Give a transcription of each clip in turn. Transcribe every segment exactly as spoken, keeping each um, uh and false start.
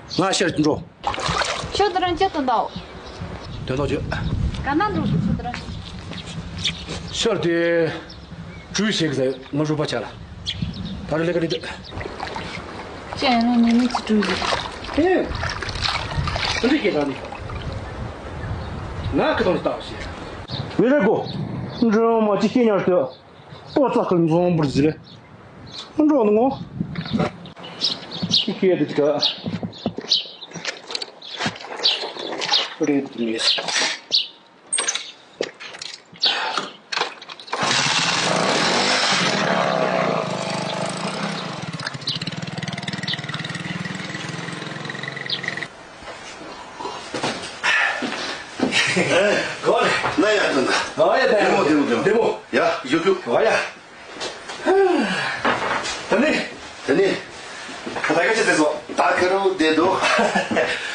ང་ཤར་འགྲོ། ཤོག་དེ་རང་ཅི་ཏུ་འདའོ། དོན་དག་ཅི། ག་ན་འགྲོ་གི་ཤོག་དེ་རང་། ཤར་དེ། ཀྲུའུ་ཞིག་ཟེར་ང་རུ་པ་ཆ་ལ། ད་རེ་ལེ་ག་རེ་དེ། ཅན་རང་ནི་མི་ཚི་ཀྲུའུ་ཞིག་ཨེ། ཀྲུའུ་ཞིག་ག་ནི། ང་ཁི་དང་ལྟ་བ་ཞིག་མི་རེ་གོ། འགྲོ་མ་ཅི་སྐྱེ་ཉར་དུ། ཏོ་ཙག་གི་འཛོམས་པར་ཟེར། འགྲོ་ནི་ངོ་། ཁྱི་ཁྱི་དེ་ཅི་ག་རེད་མི་སྲིད། གོ་ལེ། ན་ཡ་དུ་ན། ཨ་ཡ་ད་ཡ། བདེ་མོ་བདེ་མོ་བདེ་མོ། ཡ་ཞུ་ཞུ། ཨ་ཡ། ད་ནི། ད་ནི། ད་ག་ཅི་ཟེར་སོ། ད་ཁ་རུ་བདེ་འདུག་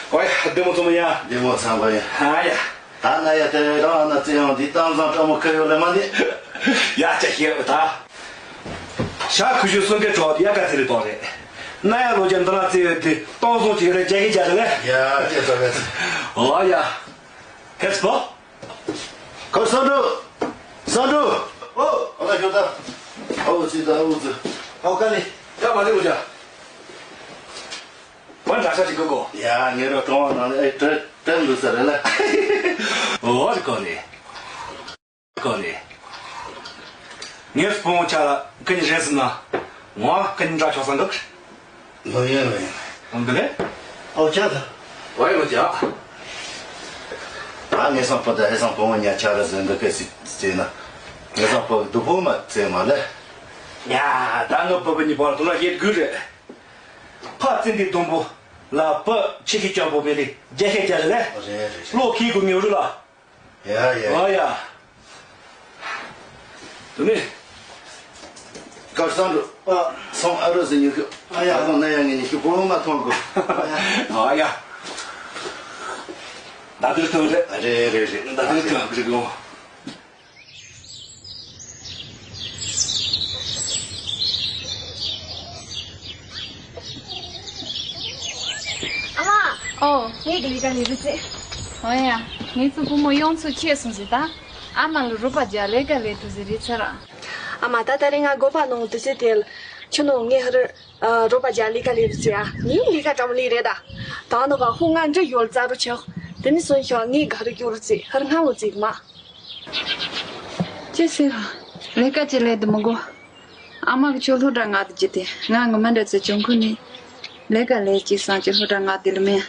ཨོ་ཡ་བདེ་མོ་ཚང་མ་ཡ། བདེ་མོ་ཚང་མ་ཡ། ཨ་ཡ། ད་ན་ཡ་དེ་རང་ན་བཙན་ཡོང་འདི་གཏམ་བཟང་སྤྲང་མོ་ཁ་ཡོད་ལ་མ་ནི། ཡ་ཅག་ཤེས་ད། ཤ་ཁུ་ཤུ་སུན་ཀེ་གྲོགས་ཡ་ག་ཚི་རི་དོ་རེད། ན་ཡ་ལོ་ཅན་འདི་ལ་བཙན་ཡོད་དེ་གཏོང་སོང་ཅིག་རེད་རྒྱ་གི་རྒྱ་རེད་ལ། ཡ་ཅེ་ཚོ་ག་ཚི། ཨོ་ཡ། ཁེ་སི་པོ། ཁོ་སང་འགྲོ། སང་འགྲོ། ཨོ། ཨ་ད་ཞོ་ད། ཨོ་ཙི་ད་ཨོ་ཙི། ཨོ་ཀ་ནི། ཡ་མ་ནི་ལོ་ཅ། མ་འདྲ་ས་ཞིག་གོ་གོ། ཡ་ངེ་རོ་གྲོང་བ་ནང་ནས་ཨེ་ཏྲེ་ཏྲེ་འདུག་ས་རེད་ལ། ཨོ་རེ་གོ་རེ། གོ་རེ། ངས་སྤོང་ཆ་ལ་ཀི་ཉི་རེད་ཟིན་ན། ངོ་ཀི་ཉི་འདྲ་ཆོག་ས་འདུག་ལོ་ཡོད་ལོ་ཡོད། ཨང་གི་ལེ། ཨོ་ཅག་ད། ཝའི་ལོ་ཅག་ད་ངས་སང་ཕོ་ད་ཧེ་སང་ཕོ་མོ་ཉ་ཆ་ར་ཟིན་འདུག་གི་སི་ཟེར་ན། ངས་སང་ཕོ་སྡུག་པོ་མ་ཟེར་མ་ལེ། ཡ་ད་ངའི་བུ་བུ་གཉིས་བར་དུ་ལ་ཡེད་དགོས་རེད། ཕ་བཙན་དེ་སྡོང་པོ་ལ་བུ་ཆེ་ཤོས་སྐྱོ་པོ་མེད་ལེ་རྒྱ་ཤེས་རྒྱ་རེད་ལེ། རེད་རེད་རེད། བློ་ཁེལ་དགོས་ངེས་རུ་ལ། ཡ་ཡ། ཨ་ཡ། དུ་མི། སྐལ་བཟང་འགྲོ། ཨ། སོང་ཨ་རོ་ཟེར་ཉོ་ཤོག་ཨ་ཡ། ཨ་ཁོང་ན་ཡ་ངས་ཉི་ཤུ་གོ་མ་མཐོང་གོ་ཨ་ཡ། ད་དུ་ཐོན་རེད། རེད་རེད་རེད། ད་དུ་ཐོན་རེད་གོ་ཨ་མ། ཨོ། ངས་དེ་ལི་ཀ་ལི་རུ་ཙེ། ཨོ་ཡ། ངས་ཚོ་བུ་མོ་ཡོང་ཚོ་ཁྱེད་སོང་ཟེར་ད། ཨ་མ་ལ་རུ་པ་རྒྱ་ལས་ཀ་ལས་ཐུ་ཟེར་རེད་ཚེ་ར། ཨ་མ་ད་ད་རེ་ང་སྒོ་པ་ནང་དུ་ཟེར་དེ། ཁྱོད་ནང་ངས་ཧར། རུ་པ་རྒྱ་ལི་ཀ་ལི་རུ་ཙེ་ཨ། ངས་ལི་ཀ་ཀྲམ་ལི་རེད་ད། ད་ནོ་ག་ཧུ་ང་འདྲི་ཡོལ་ཙ་རུ་ཆག་དེ་ནི་སོན་ཤོ་ངས་ག་རུ་རྒྱུ་རུ་ཙེ་ཧར་ང་ལོ་ཙིག་མ། ཅི་ཟེར་བ། ལས་ཀ་ཅི་ལས་དུ་མི་དགོས། ཨ་མ་གི་ཆོ་ལྷོ་བྲག་ང་དུ་ཅི་དེ་ང་ངི་མ་འདྲ་ཚེ་ཆུང་ཁུ་ནི། ལས་ཀ་ལས་ཅི་སང་ཅི་ལྷོ་བྲག་ང་དེ་ལ་མེད།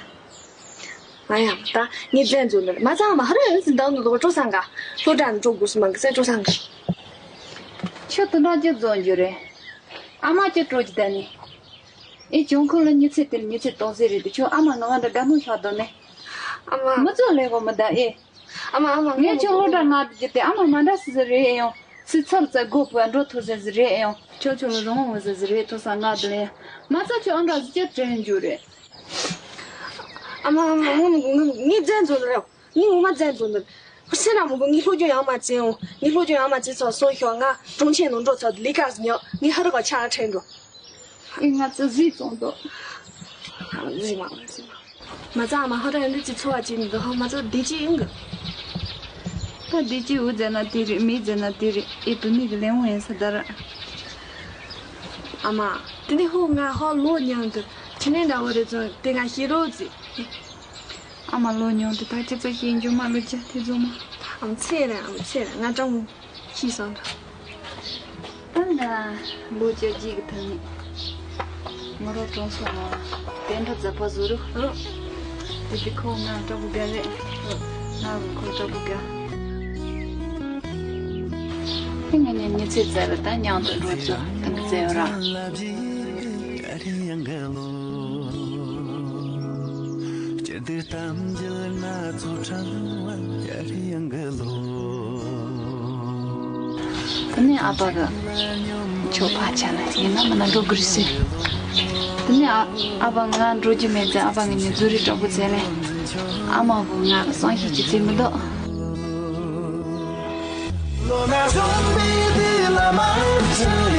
ང་ཡང་ད་ངས་བཙན་འཛུལ་ནི་མ་ཚང་མ་ཧ་རེ་ཟིན་དང་ནི་ལོག་སྤྲོ་སང་ག་ལྷོ་བྲག་ནི་སྤྲོ་དགོས་སུ་མང་གི་ཟེར་སྤྲོ་སང་གི་ཆོ་དུ་འདྲ་ཅི་རྫོང་རྒྱུ་རེད། ཨ་མ་ཅི་སྤྲོ་ཅི་ད་ནི། ཨེ་ཆུང་ཁུ་ལ་མྱི་ཚེ་དེར་མྱི་ཚེ་གཏོང་ཟེར་རེད་དུ་ཆོ་ཨ་མ་ང་མ་འདྲ་དགའ་མོ་ཤག་དོ་ནི། ཨ་མ། མི་ཚོ་ལས་གོ་མི་ད་ཨེ། ཨ་མ་ཨ་མ་ངས་ཁྱོད་སློབ་གྲྭ་ང་དུ་བརྒྱུད་དེ་ཨ་མ་མ་འདྲ་སི་ཟི་རེད་ཨེ་ཡོང་སི་ཚབ་ཙ་དགོས་པ་འགྲོ་ཐུབ་ཟེར་ཟི་རེད་ཨེ་ཡོང་ཁྱོད་ཁྱོད་ལ་རང་དབང་ཟེར་ཟི་རེད་ཐུབ་ས་ང་དུ་ལེན་མ་ཚ་ཁྱོད་ཨ་འདྲ་ཟི་ཅེ་དྲན་རྒྱུ་རེད། ཨ་མ་ཨ་མ་ངོ་མ་ངོ་མ་ངས་བཙན་འཛུལ་རེད། ངས་ངོ་མ་བཙན་འཛུལ་འདུག་ཁོ་སེ་ན་མོ་གོ་ངས་སློབ་སྦྱོང་ཡང་མ་བྱས་འོང་ངས་སློབ་སྦྱོང་ཡང་མ་བྱས་ཚོ་སོང་ཤོག་ང་གྲོང་ཁྱེར་ནང་འགྲོ་ཚོ་ལི་ཀ་ཉོ་ངས་ཧ་ར་ག་ཆ་ཁྲེན་འགྲོ། ཨེ་ང་ཚོ་གཟིགས་སོང་དོ། གཟིགས་མ་གཟིགས་མ། མ་ཚ་ཨ་མ་ཧ་ར་ཡང་འདི་ཅི་འཚོ་བ་བྱེད་མི་འདུག་ཧ་མ་ཚ་བདེ་སྐྱིད་ཡིན་གི། ད་བདེ་སྐྱིད་འུ་ཛེ་ན་དེ་རེད་མི་ཛེ་ན་དེ་རེད་ཨེ་བུད་མེད་ཀྱི་ལས་འོང་ཡིན་ས་ད་ར། ཨ་མ། དེ་ནི་ཧོ་ང་ཧོ་ལོ་མྱང་དུ་ཁྱི་ནས་འདྲ་བོ་རེད་ཙང་དེ་ང་ཤེས་རོགས་ཟེར། ཨ་མ་ལོ་མྱང་དུ་ད་ཅི་ཚོ་ཤེས་འཇོག་མ་ལོ་ཅི་དེ་ཚོ་མ། ཨ་མ་ཚེ་རེད་ཨ་མ་ཚེ་རེད་ང་ཀྲང་མོ། ཤི་སོང་། ད་ང་ལོ་བཅོ་བརྒྱད་ཀྱི་ཐོན་ནི། ང་རོ་གྲོང་སོང་ང་། དེ་འདྲ་མཛད་པ་བཟོ་རུ། ཨ། དེ་དེ་ཁོ་ང་སྐྲ་བོ་དགའ་རེད། ཨ། ང་རོ་ཁོ་སྐྲ་བོ་དགའ། དེ་ང་ཉན་ཉི་ཚེ་བཙལ་ད་མྱང་དུ་འགྲོ་ཚོ་དང་གི་བཙལ་ར། དེ་ནས་ཨ་ཕ་གི་ཆོ་ཕ་ཆ་ན་ཡིན་ན་མིན་ན་འགྲོ་གི་རེད་ཟེར། དེ་ནས་ཨ་ཨ་ཕ་ང་འགྲོ་རྒྱུ་མེད་ཙང་ཨ་ཕ་ངི་ཉི་ཟུ་རི་དྲག་པོ་བཙལ་ནས་ཨ་མ་བུ་ང་གི་སང་ཤེས་ཀྱི་ཚེ་མི་འདུག་ལོ་ན་གཞོན་པའི་དུས་ལ་མ་ཆེ་